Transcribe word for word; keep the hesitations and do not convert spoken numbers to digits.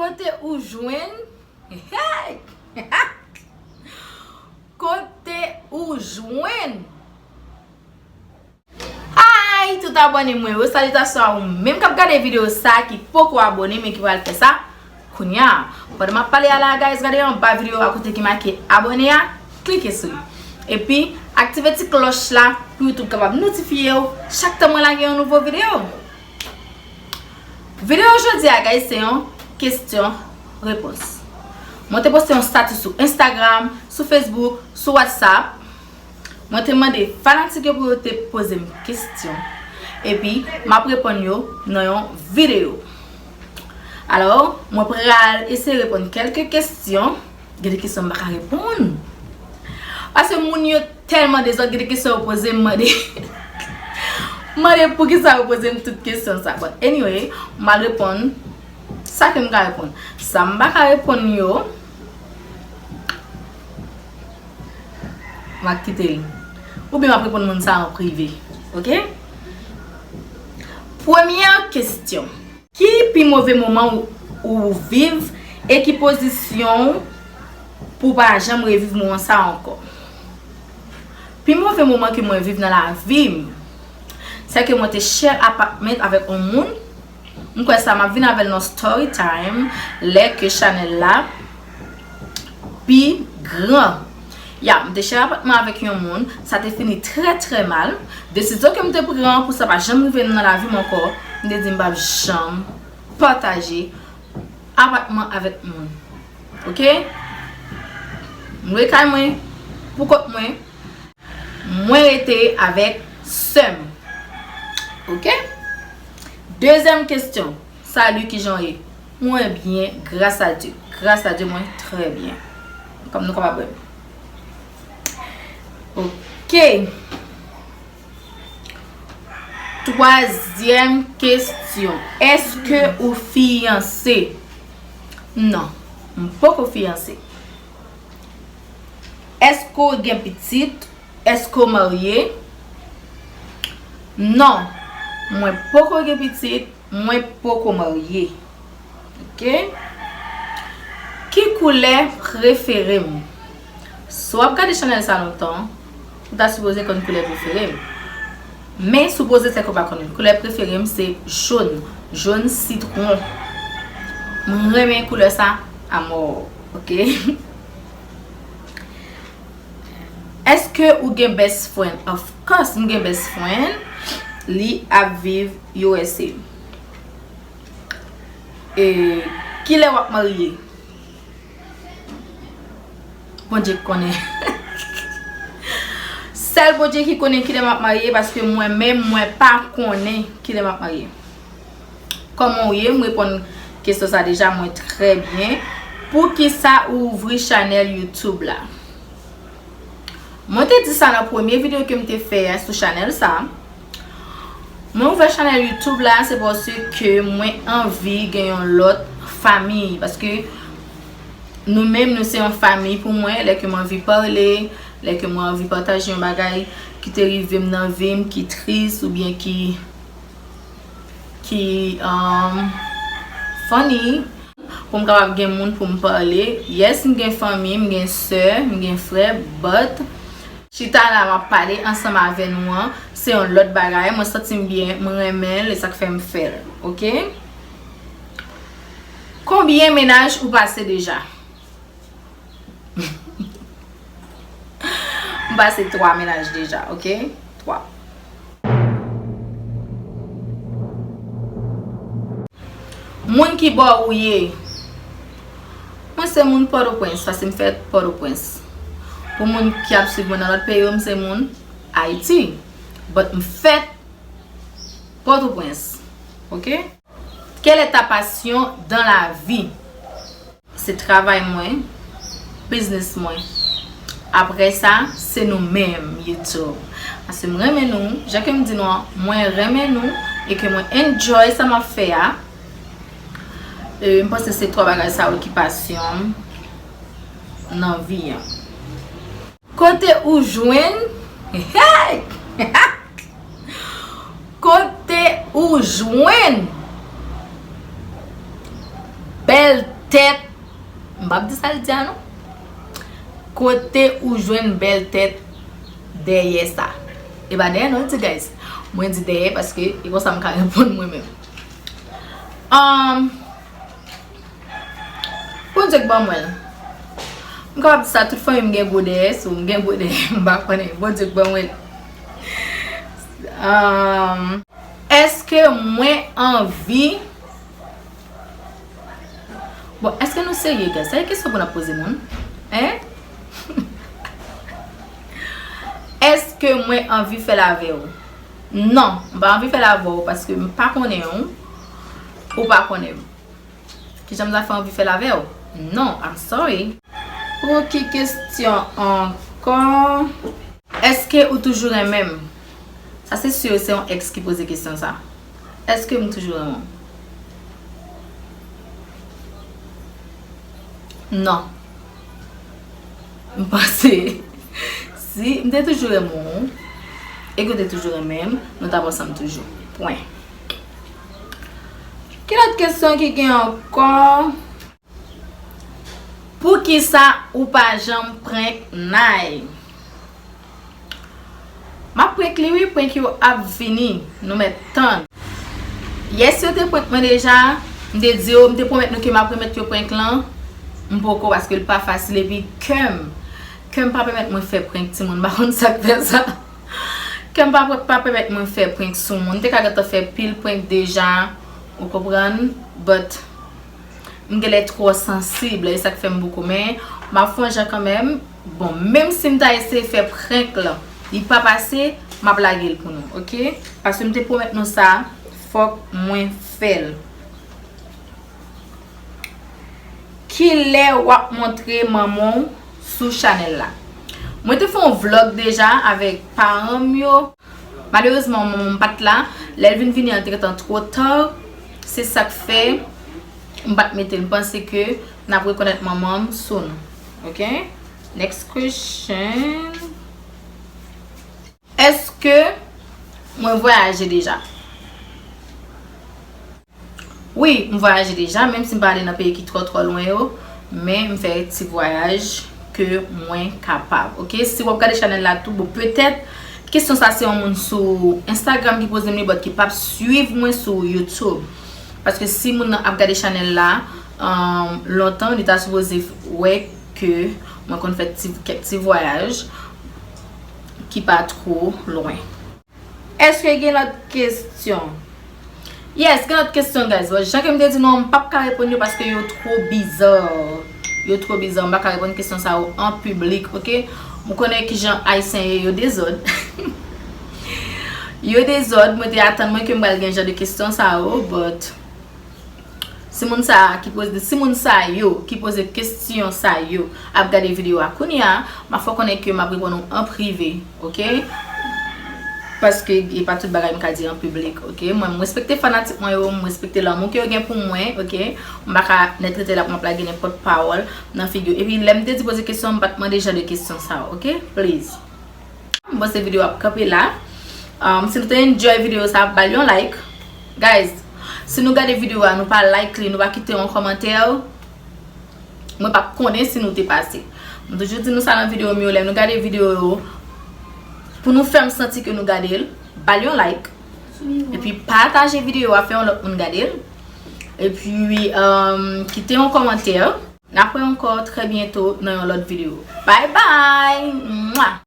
Kote ou jwenn? Hey! Kote ou jwenn? Hi, tout abòne mwen yo. Salitasyon a ou menm k ap gade videyo sa ki poko abòne men ki pral fè sa kounya. Pandan m ap pale a la, guys, gade anba videyo a kote ki make abòne a, klike sou li. Epi, aktive ti klòch la pou YouTube kapab notifye w chak tan mwen lage yon nouvo videyo. Videyo jodi a, guys, se yon kesyon repons. Mwen te poste yon stati sou Instagram, sou Facebook, sou WhatsApp. Mwen te mande fanatik yo pou yo te poze m kesyon. Epi, m ap reponn yo nan yon videyo. Alò, mwen pral eseye reponn kèlke kesyon. Gen de kesyon m pa ka reponn. Paske moun yo tèlman dezòd, gen de kesyon yo poze m, mande. Mande poukisa yo poze m tout kesyon sa. But anyway, m al reponn sa ke m ka reponn. Sa m pa ka reponn yo, m ap kite l. Oubyen m ap reponn moun sa an prive. Oke? Premyè kesyon. Ki pi move moman ou, ou viv e ki pozisyon w pou w pa janm reviv moman sa ankò? Pi move moman ke mwen viv nan lavi m, se ke mwen te share apartment avèk yon moun. M kwè sa m ap vin avè l nan story time lè ke chanèl la pi gran. Ya, m te share apartment avèk yon moun, sa te fini trè, trè mal. Desizyon ke m te pran pou sa pa janm rive nan lavi m ankò, m te di m p ap janm pataje apartment avèk moun. Oke? M lwe kay mwen pou kont mwen. Mwen rete avèk sè m. Oke? Dezyèm kesyon. Salut, kijan w ye? Mwen byen, gras a Dye. Gras a Dye, mwen trè byen. Kòm nou kapab wè m. Oke. Twazyèm kesyon. Èske ou fiyanse? Non, m poko fiyanse. Èske w gen pitit? Èske w marye? Non, mwen poko gen pitit, mwen poko marye. Oke? Ki koulè prefere m? Si w ap gade chanèl sa lontan, ou ta sipoze konn koulè prefere m. Men sipoze se ke w pa konnen. Koulè prefere m se jòn, jòn sitwon. M renmen koulè sa amò. Oke? Èske ou gen best friend? Of course, m gen best friend. Li ap viv U S A. E kilè w ap marye? Bondye k konnen. Sèl Bondye ki konnen kilè m ap marye, paske mwen menm, mwen pa konnen kilè m ap marye. Kòman w ye? M reponn kesyon sa deja, mwen trè byen. Poukisa ou ouvri chanèl YouTube la? Mwen te di sa nan premye videyo ke m te fè a sou chanèl sa. Mwen ouvè chanèl YouTube la, se paske mwen anvi gen yon lòt fanmi. Paske nou menm, nou se yon fanmi pou mwen. Lè ke mwen anvi pale, lè ke mwen anvi pataje yon bagay ki te rive m nan vi m, ki tris oubyen ki, ki, um, funny, pou m kapab gen moun pou m pale. Yes, m gen fanmi, m gen sè, m gen frè, but chita la, m ap pale ansanm avè nou an, se yon lòt bagay. Mwen santi m byen, m renmen l, e sa k fè m fè l. Oke? Konbyen mennaj ou pase deja? M pase twa mennaj deja, oke? Twa. Moun ki bò ou ye? Mwen se moun Pòtoprens, paske m fèt Pòtoprens. Pou moun ki ap swiv mwen nan lòt peyi yo, m se moun Ayiti. But m fèt Pòtoprens. Oke? Quelle est ta passion dans la vie? Se travay mwen, biznis mwen. Apre sa, se nou menm, YouTube. Paske m renmen nou, jan ke m di nou an, mwen renmen nou e ke mwen enjoy sa m ap fè a. E m panse se twa bagay sa yo ki pasyon m nan vi an. Kote ou jwenn? Hey! Kote ou jwenn? Bèl Tèt, m p ap di sa l di a non. Kote ou jwenn bèl tèt dèyè sa? E pa dèyè non l di, guys. Mwen di dèyè paske e konsa m ka reponn mwen menm. Um, Bondye k ban mwen l. M kapab di sa, tout fanmi m gen gwo dèyè, so m gen gwo dèyè, m pa konnen. Bondye k ban mwen l. Um, èske mwen anvi Bon, èske nou serye, guys? Sa e kesyon pou n ap poze moun? Hein? Èske mwen anvi fè l avè w? Non, m pa anvi fè l avè w paske m pa konnen w, ou pa konnen m. Kijan m ta fè anvi fè l avè w? Non, I'm sorry. Pou ki kesyon ankò? Èske ou toujou renmen m? Sa se si se yon ex ki poze kesyon sa. Èske m toujou renmen w? Non. M panse si m te toujou renmen w e ke w te toujou renmen m, nou t ap ansanm toujou. Pwen. Ki lòt kesyon ki gen ankò? Poukisa ou pa janm prank Nay? M ap prank li wi, prank yo ap vini, nou mèt tann. Yes, yo te prank mwen deja, m te di yo, m te pwomèt nou ke m ap remèt yo prank lan, m poko paske l pa fasil epi kè m, kè m pa pèmèt mwen fè prank timoun, m pa konn sa k fè sa. Kè m pa, pa pèmèt mwen fè prank sou moun, m te ka gentan fè pil prank deja, ou konprann, but M genlè twò sansib, e sa k fè m boukou, men m ap fè yon jan kanmenm. Bon, menm si m ta eseye fè prank lan, li pa pase, m ap lage l pou nou, oke? Paske m te pwomèt nou sa, fòk mwen fè l. Kilè w ap montre manman w sou chanèl la? Mwen te fè yon vlòg deja avèk paran m yo. Malerezman, manman m pa t la. Lè l vin vini an, te gentan twò ta. Se sa k fè m pa t mete l. M panse ke n ap rekonèt manman m soon. Ok? Next question. Èske mwen vwayaje deja? Wi, m vwayaje deja, menm si m pa ale nan peyi ki twò twò lwen yo, men m fè ti vwayaj ke mwen kapab. Ok, si w ap gade chanèl la tou, bon, petèt, kesyon sa se yon moun sou Instagram ki poze m li, but ki p ap swiv mwen sou YouTube. Paske si moun nan ap gade chanèl la, um, lontan, li ta sipoze wè ke mwen konn fè ti, kèk ti vwayaj ki pa twò lwen. Èske gen lòt kesyon? Yes, gen lòt kesyon, guys. But jan ke m te di nou, m p ap ka reponn yo paske yo twò biza. Yo twò biza. M pa ka reponn kesyon sa yo an piblik, ok? M konnen kijan Ayisyen ye, yo dezòd. Yo dezòd. Mwen te atann mwen ke m pral gen jan de kesyon sa yo, but Si moun sa a ki poze, si moun sa yo ki poze kesyon sa yo ap gade videyo a kounye a, m ap fè w konnen ke m ap reponn ou an prive, ok? Paske e pa tout bagay m ka di an piblik, ok? Mwen, m respekte fanatik mwen yo, m respekte lanmou ke yo gen pou mwen, ok? M pa ka nèt rete la pou m ap lage nenpòt pawòl nan figi yo. Epi lè m te di poze kesyon, m pa t mande jan de kesyon sa yo, ok? Please. M panse videyo ap kanpe la. Um, si nou te enjoy videyo sa, ba l yon like. Guys, si nou gade videyo a, nou pa like li, nou pa kite yon kòmantè, mwen p ap konnen si nou te pase. Mwen toujou di nou sa nan videyo m yo, lè nou gade videyo yo, pou nou fè m santi ke nou gade l, ba l yon like. Epi pataje videyo a, fè yon lòt moun gade l. Epi, um, kite yon kòmantè. N ap wè ankò trè byento nan yon lòt videyo. Bye bye! Mwa!